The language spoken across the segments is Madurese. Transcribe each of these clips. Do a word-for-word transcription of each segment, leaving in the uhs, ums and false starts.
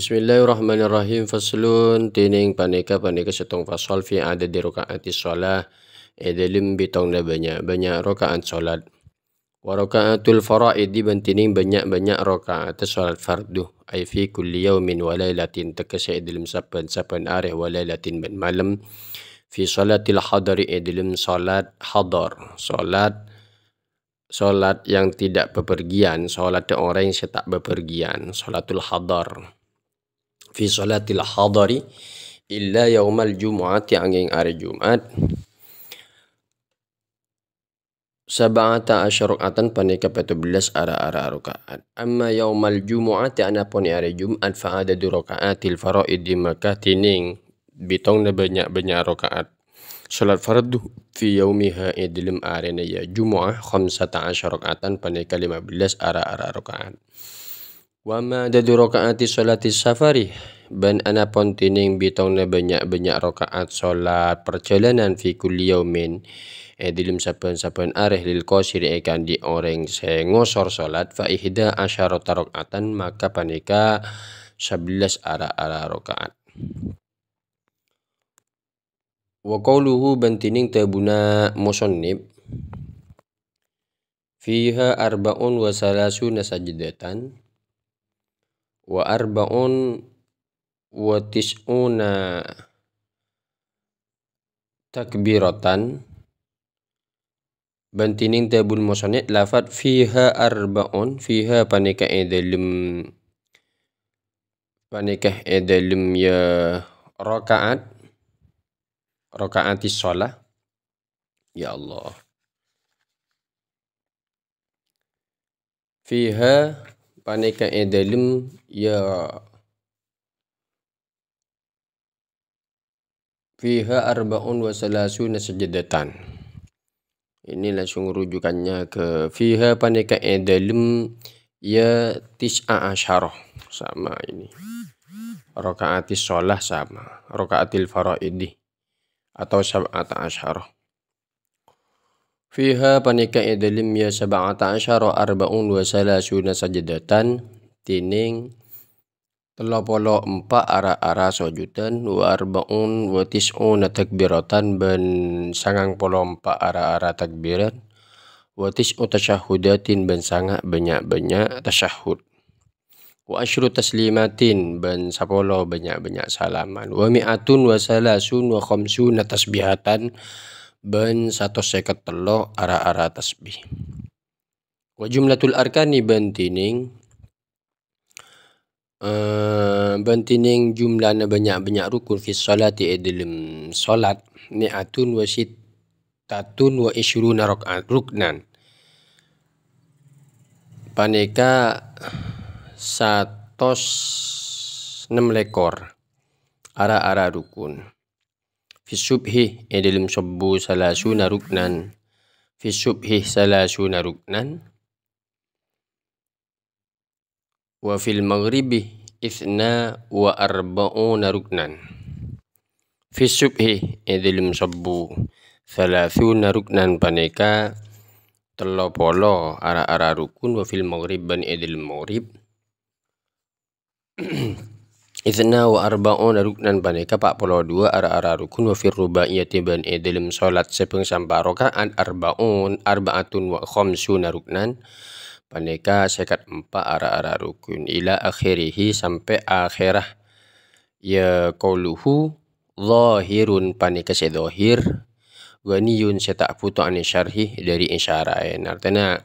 Bismillahirrahmanirrahim. Faslun, dhinèng panèka, panèka sèttong fasal fi adadi raka'ati shalah, è dhâlem bhitongna bânnya'-bânnya' raka'at shalat. Wa raka'atul faraidi, bân dhinèng bânnya'-bânnya' raka'at shalat fardhu, ai fi kulli yaumin wa lailatin, tegghâsè è dhâlem sabbhân-sabbhân arè, wa lailatin bân malem, fi shalatil hadari, è dhâlem shalat hadar, shalat, shalat yang tidak bepergian, shalat orèng sè ta' bepergian, shalatul hadar. Fi shalatil hadari illa yaumal jumu'ati, angèng arè Jumat. Sab'ata asyara raka'atan, panèka pètto bellâs ara-ara raka'at. Amma yaumal jumu'ati, anapon è arè Jumat, fa adadu raka'atil faraidi, maka dhinèng bhitongna bânnya'-bânnya' raka'at shalat fardhu fi yaumiha, è dhâlem arèna, ya, Jumu'ah, khamsata asyara raka'atan, panèka lima bellâs ara-ara raka'at. Wa amma adadu raka'ati shalati safari, bân anapon dhinèng bhitongna bânnya'-bânnya' raka'at shalat parjhâlânan fi kulli yaumin, è dhâlem sabbhân-sabbhân arè, lil qashiri, è kandhi orèng sè ngosor shalat, fa ihda asyarata raka'atan, maka panèka sabellâs ara-ara raka'at. Wa qauluhu, bân dhinèng dhâbuna musannif, fiha arba'un wa salasuna sajdatan, wa arba'un wa tis'una takbiratan, bân dhinèng dhâbuna musannif lafad fiha arba'un, fiha panèka è dhâlem, panèka è dhâlem, ya, raka'at, raka'atis shalah. Ya Allah. Fiha panèka è dhâlem, ya, fiha arba'un wa salasuna sajdatan. Ini langsung rujukannya ke fiha panèka è dhâlem, ya, tis'a asyara. Sama ini. Raka'atis shalah sama. Raka'atil faraidi. Atau sab'ata asyara. Fiha panèka è dhâlem, ya, sab'ata asyara, arba'un wa salasuna sajdatan, dhinèng tello polo empa' ara-ara sojudan, wa arba'un wa tis'una takbiratan, bân sangang polo empa' ara-ara takbiran, wa tis'u tasyahhudatin, bân sanga' bânnya'-bânnya' tasyahhud. Wa asyru taslimatin, bân sapolo bânnya'-bânnya' salaman. Wa mi'atun wa salasun wa khamsuna tasbihatan, bân satos sèket tello' ara-ara tasbih. Wa jumlatul arkani, bân dhinèng, eh, bân dhinèng jumlana bânnya'-bânnya' rukun fi sholati, è dhâlem sholat, mi'atun wa sit-, tatun wa isyruna raka'at ruknan. Panèka satos nem lèkor ara-ara rukun. Fis subhi, è dhâlem sobbhu, salasuna ruknan. Fis subhi salasuna ruknan. Wa fil maghribi itsna wa arba'una ruknan. Fis subhi, è dhâlem sobbhu, salasuna ruknan panèka tello polo ara-ara rukun, wa fil maghrib bân è dhâlem maghrib. Itsna wa arba'una ruknan panèka pa' polo duwâ' ara-ara rukun, wa fir rubaiyati bân è dhâlem sholat sè bhângsa empa' raka'at arba'un, arba'atun wa khamsuna ruknan. Panèka sèket empa' ara-ara rukun. Ila akhirihi, sampè' akhèrra. Ya qauluhu, zahirun panèka sè zahir, ghaniyun sè ta' bhuto ani syarhi dhâri isyaraèn. Artèna,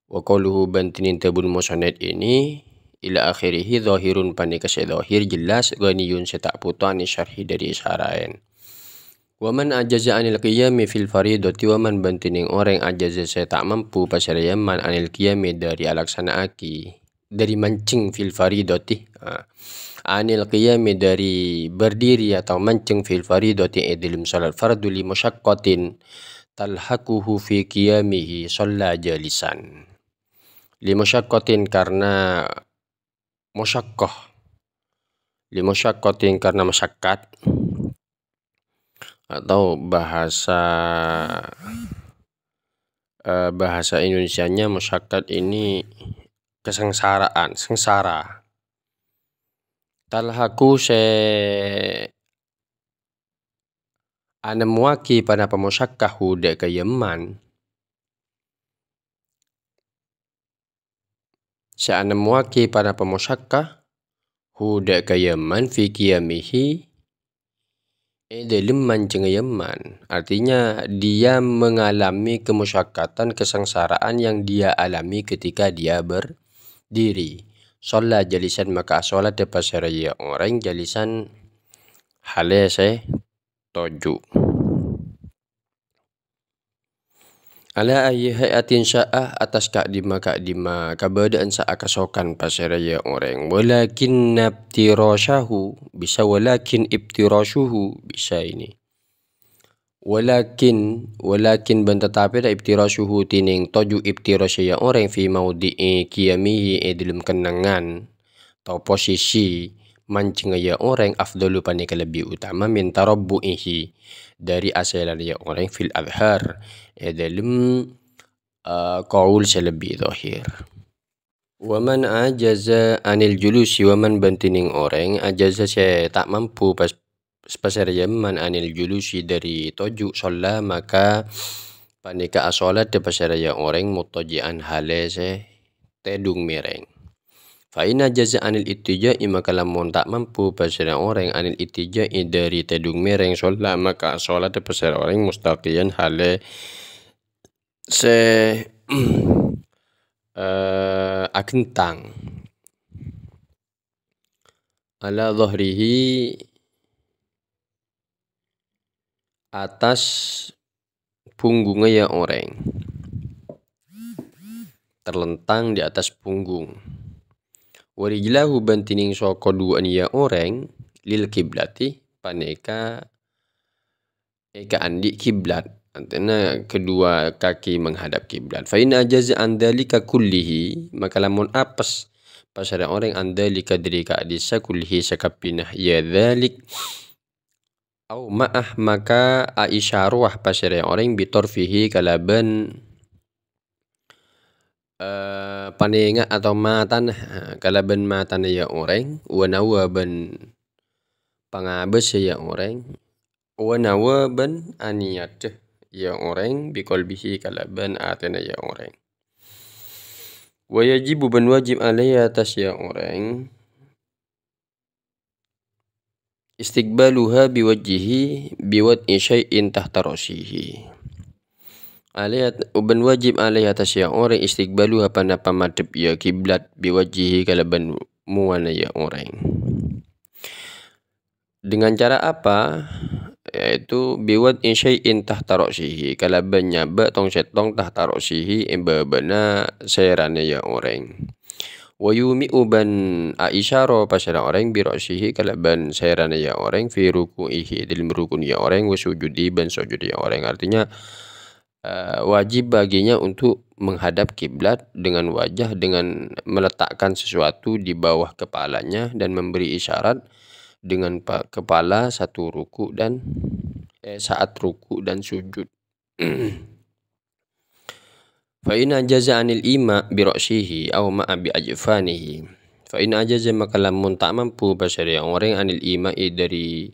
wa qauluhu bân dhinèng dhâbuna musannif ini, ila akhirihi zahirun panèka sè zahir, jelas, ghaniyun sè ta' bhuto ani syarhi dhâri isyaraèn. Wa man ajaza anil qiyami fil faridhati, wa man bân dhinèng orèng ajaza sè ta' mampu, pasèra ya man, anil qiyami dhâri alaksana'aghi, dhâri manjheng fil faridhati, ah, anil qiyami dhâri berdiri atau manjheng fil faridhati è dhâlem sholat fardhu li musyaqqatin talhaquhu fi qiyamihi shalla jalisan. Li musyaqqatin karena musyaqqah. Li musyaqqatin karena masyaqqat. Atau bahasa, eh, bahasa Indonesianya musyaqqat ini kesengsaraan, sengsara. Talhaqu sè anemmowaghi ponapa musyakka hu dâ' ka yâ man. Sè anemmowaghi ponapa musyakka hu dâ' ka yâ man fi qiyamihi è dâlem mancengnga yâ man. Artinya, dia mengalami kemusyakkatan, kesengsaraan yang dia alami ketika dia berdiri. Shalla jalisan, maka asholat dâ' pasèra yâ orèng jalisan hale sè toju'. Ala ayyi hay'atin sya'a, atas ka'dimma-ka'dimma kabâdâ'ân sè akasokan pasèra yâ orèng. Walakin ibtirasyahu, bisa walakin ibtirashuhu, bisa ini. Walakin, walakin bân tetapi ta' ibtirashuhu tineng toju' ibtirasya yâ orèng fi maudhi'i qiyamihi è dâlem kennengngan atau posisi mancengnga yâ orèng afdalu panèka lebbi utama min tarabbu'ihi dâri asèllana yâ orèng fil adhhar è dâlem, eh, qaul sè lebbi dhahir. Wa man ajaza anil julusi, wa man bân tineng orèng ajaza sè ta' mampu pas-, pasèra yâ man anil julusi dâri toju' shalla, maka panèka asholat dâ' pasèra yâ orèng muttaji'an hale sè tèdung mèrèng. Fa in ajaza anil ittija'i, maka lamon ta' mampu pasèra orèng anil ittija'i dâri tèdung mèrèng, shalla, maka asholat dâ' pasèra orèng mustaqiyan hale sè, eh, aghentang. Ala dhahrihi, atas punggungnga yâ orèng. Terlentang di atas punggung. Wa rijlahu bân tineng soko duwâ'na yâ orèng lil kiblati, panèka è kaandi' kiblat, artinya kedua kaki menghadap kiblat. Fa in ajaza an dzalika kullihi, maka lamon apes pasèra orèng an dzalika dâri ka'dissa kullihi sakabbhina yâ dzalik, au ma'ah, maka aisyarowah pasèra orèng bi tarfihi kalabân eh, panènga' atau matana, eh, kalabân matana yâ orèng, wa nawa bân pangabâssa yâ orèng, wa nawa bân aniyadhâ yâ orèng, bi qalbihi kalabân atèna yâ orèng. Wa yajibu bân wajib alaihi atas yâ orèng, istiqbaluha biwajhihi biwad'i syai'in tahta ra'sihi. Alaihi at-, bân wajib alaihi atas yâ orèng istiqbaluha panapa madhep yâ kiblat biwajhihi kalabân muwana yâ orèng. Dengan cara apa? Yaitu biwad'i syai'in tahta ra'sihi, kalabân nyabâ' tong-sèttong tahta ra'sihi, è bâbâna sèrana yâ orèng. Wa yumi'u bân aisyara pasèra orèng bi ra'sihi kalabân sèrana yâ orèng fi ruku'ihi dâlem rukun yâ orèng wa sujudi bân sujud yâ orèng. Artinya, eh, wajib baginya untuk menghadap kiblat dengan wajah, dengan meletakkan sesuatu di bawah kepalanya dan memberi isyarat dengan pa-, kepala satu ruku dan, eh, saat ruku dan sujud. Fa in ajaza anil ima' bi ra'sihi aw ma'a bi ajfanihi. Fa in ajaza maka lamon ta' mampu pasèra orèng anil ima'i dâri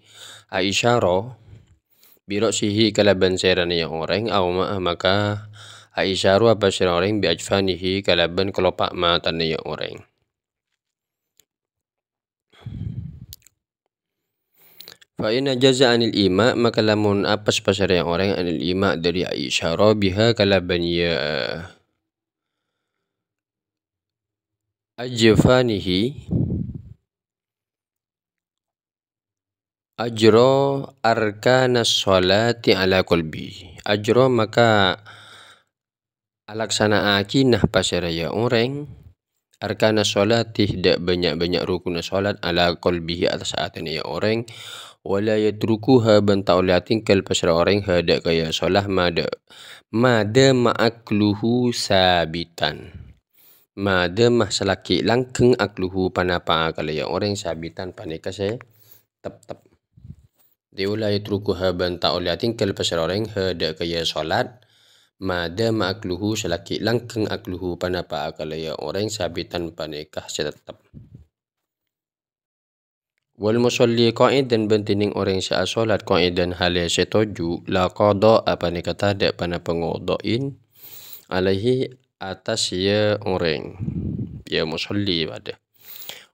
aisyara bi ra'sihi kalabân sèrana yâ orèng aw ma'a maka aisyara pasèra orèng bi ajfanihi kalabân kalopa' matana yâ orèng. Fa in ajaza anil ima', maka lamon apes pasèra orèng anil ima' dâri aisyara biha kalabân yâ ajfanihi ajra arkanas sholati ala qalbi. Ajra maka alaksana'aghina pasèra yâ orèng, arkanas sholati dâ' bânnya'-bânnya' rukunna sholat, ala qalbihi atas atèna yâ orèng, wa la yatrukuha bân ta' ollè atèngghâl pasèra orèng ha dâ' ka yâ sholat ma dâ', ma dama aqluhu sabitan. Ma dama salaghi' langghâng aqluhu panapa akalla yâ orèng sabitan panèka sè teptep. Wa la yatrukuha bân ta' ollè atèngghâl pasèra orèng ha dâ' ka yâ sholat, ma dama aqluhu salaghi' langghâng aqluhu panapa akalla yâ orèng sabitan panèka sè teptep. Wal musalli qa'idan, bân dhinèng orèng sè asholat qa'idan hale sè toju', la qadha'a, panèka tadâ' panapa ngodho'in, alaihi, attas ya orèng, ya musalli padâ.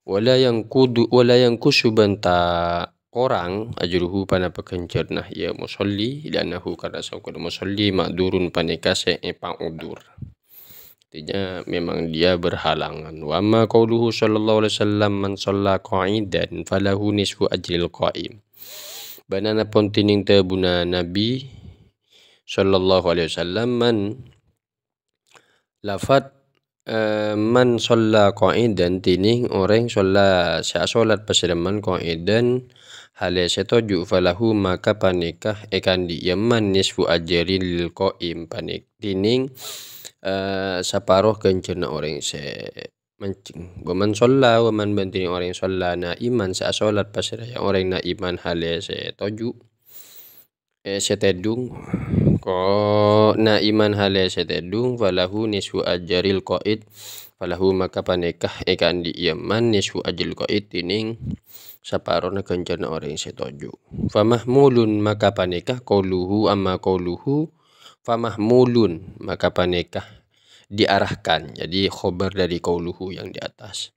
Wala yanqudu-, wala yanqusu, bân ta' korang ajruhu, panapa ghânjhârânna ya musalli, li'annahu, karna sangkona musalli, ma'dzurun, panèka sè èpaodzur. Artinya, memang dia berhalangan. Wa amma qauluhu sallallahu alaihi wasallam, "Man shalla qa'idan falahu nisfu ajril qa'im." Bân anapon dhinèng dhâbuna Nabi sallallahu alaihi wasallam, man lafat, eh, "Man shalla qa'idan", dhinèng orèng shalla sè asholat pasèra man qa'idan hale sè toju', falahu, maka panèka èkaandi' ya man nisfu ajril qa'im, panèk-, dhinèng, eh, saparo ghânjhârânna orèng sè manjeng. Wa man shalla, wa man bân dhinèng orèng shalla na'iman sè asholat pasèra ya orèng na'iman hale sè toju', eh, sè tèdung. Ko-, na'iman hale sè tèdung, falahu nisfu ajril qa'id. Falahu, maka panèka èkaandi' ya man nisfu ajril qa'id, dhinèng saparona ghânjhârânna orèng sè toju'. Famahmulun, maka panèka qauluhu, amma qauluhu, famahmulun, maka panèka diarahkan. Jadi, khobar dari qauluhu yang di atas.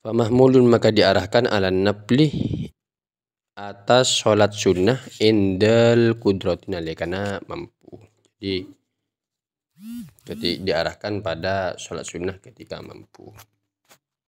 Famahmulun, maka diarahkan, alan nafli, atas sholat sunnah, indal qudrati, nalèkana mampu. Jadi, jadi diarahkan pada sholat sunnah ketika mampu.